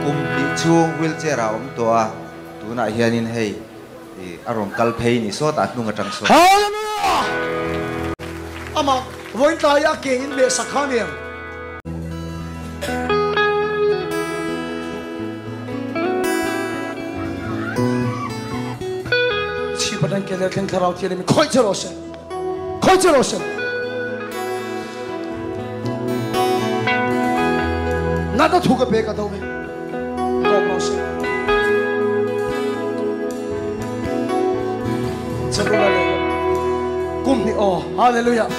Kum hnih chhung wheelchair ah a awm tawh a, tunah hianin hei a rawn kal phei ni sawtah hnung atang sawn. Hallelujah! Amah vawiin tlai a ke in leh sak kha aniang. Chhi Pathian ke leh thleng thlarau thianghlim in khawih che rawh se. Khawih che rawh se. Nata thu ka pe ka do ve. Tawp rawh se. Cherula le kum ni aw. Hallelujah.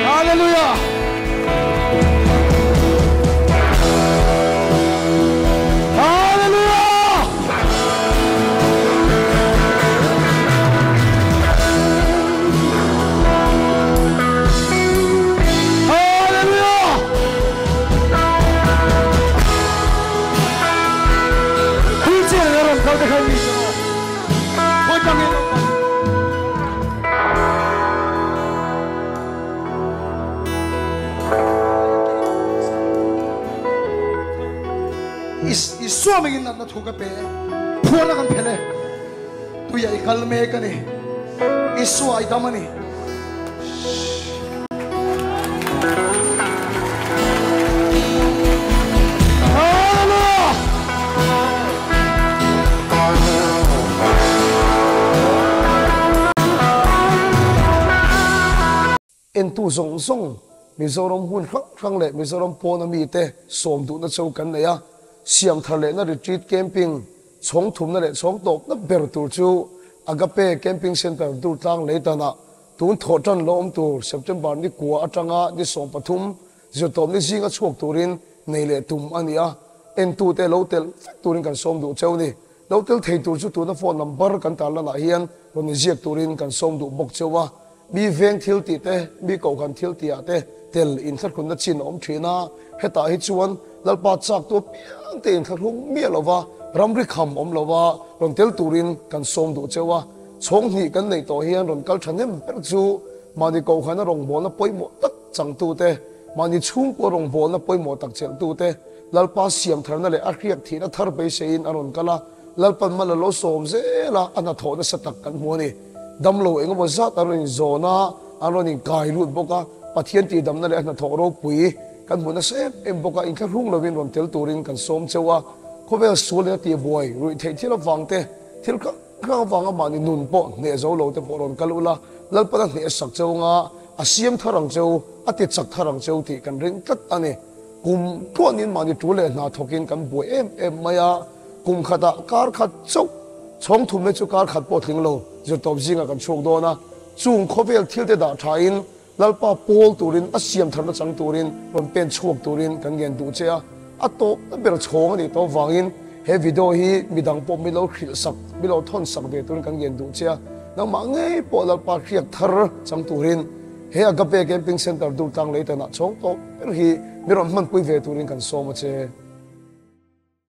Hallelujah. Hallelujah. Hallelujah. Wheelchair in a rawn kal te khan mi chu khawi tangin a kal. Isua mingin natna thu ka pe e, phuarna kan phelh e, tuiah i kal mek a ni, Isua i dam a ni. Hallelujah! Entu zawng zawng Mizoram hmun hrang hrang leh Mizoram pawna mite sawm duhna chu kan nei a, siam thar lehna retreat camping chhawng thumna leh chhawng tawpna ber tur chu Agape Camping Centre Durtlang Leitanah tun thawh tan lo awm tur September ni kua atanga ni 13 zirtawpni zinga chhuak turin nei leh tum a ni a, entute lo telh vek turin kan sawm duh cheu ni. Lo tel thei tur chu tuna phone number kan tarlanah hian rawn inziak turin kan sawm duh bawk cheu a. Mi veng thil tih te, mi kohhran thil tihah te tel inthlahrunna chin a awm thin a, hetah hi chuan Lalpa chak tu apiang te inthlahrung miah lova ramri kham awm lova rawn tel turin kan sawm duh cheu a. Chhawng hnih kan neih tawh hian rawn kal thahnem ber chu mahni kohhrana rawngbawlna pawimawh tak changtute, mahni chhungkua rawngbawlna pawimawh tak chelhtute, Lalpa siam tharna leh a hriak thihna thar beiseiin a rawn kal a, Lalpan mal a lo sawm zel a, a hnathawh nasa tak kan hmu a ni. Damlo engemaw zat an rawn inzawn a, an rawn inkai lut bawk a, Pathian tihdamna leh a hnathawh ropui kan hmu nasa em em bawk a, inthlahrung lovin rawn tel turin kan sawm cheu a, khawvel sual in a tihbuai ruih theih thil avang te, thil hrang hrang avanga mahni nun pawh hneh zo lo te pawh rawn kal ula, Lalpan a hneh sak cheu anga a siam thar ang cheu, a ti chak thar ang cheu tih kan ring tlat a ni. Kum tluanin mahni tul leh hna thawkin kan buai em em mai a, kum khatah kar khat chauh chhawng thumna chu kar khat pawh tling lo zirtawp zingah kan chhuak dawn a, chung khawvel thilte dah thain Lalpa pawl turin a siam tharna chang turin rawn pen chhuak turin kan ngen duh che a, a tawpna ber chhawng a nih tawh avangin he video hi midang pawh min lo hrilh sak, min lo thawn sak ve turin kan ngen duh che a, nangmah ngei pawh Lalpa hriak thar chang turin He Agape Camping Centre Durtlang Leitanah chhawng tawp ber hi mi rawn hmanpui ve turin kan sawm a che.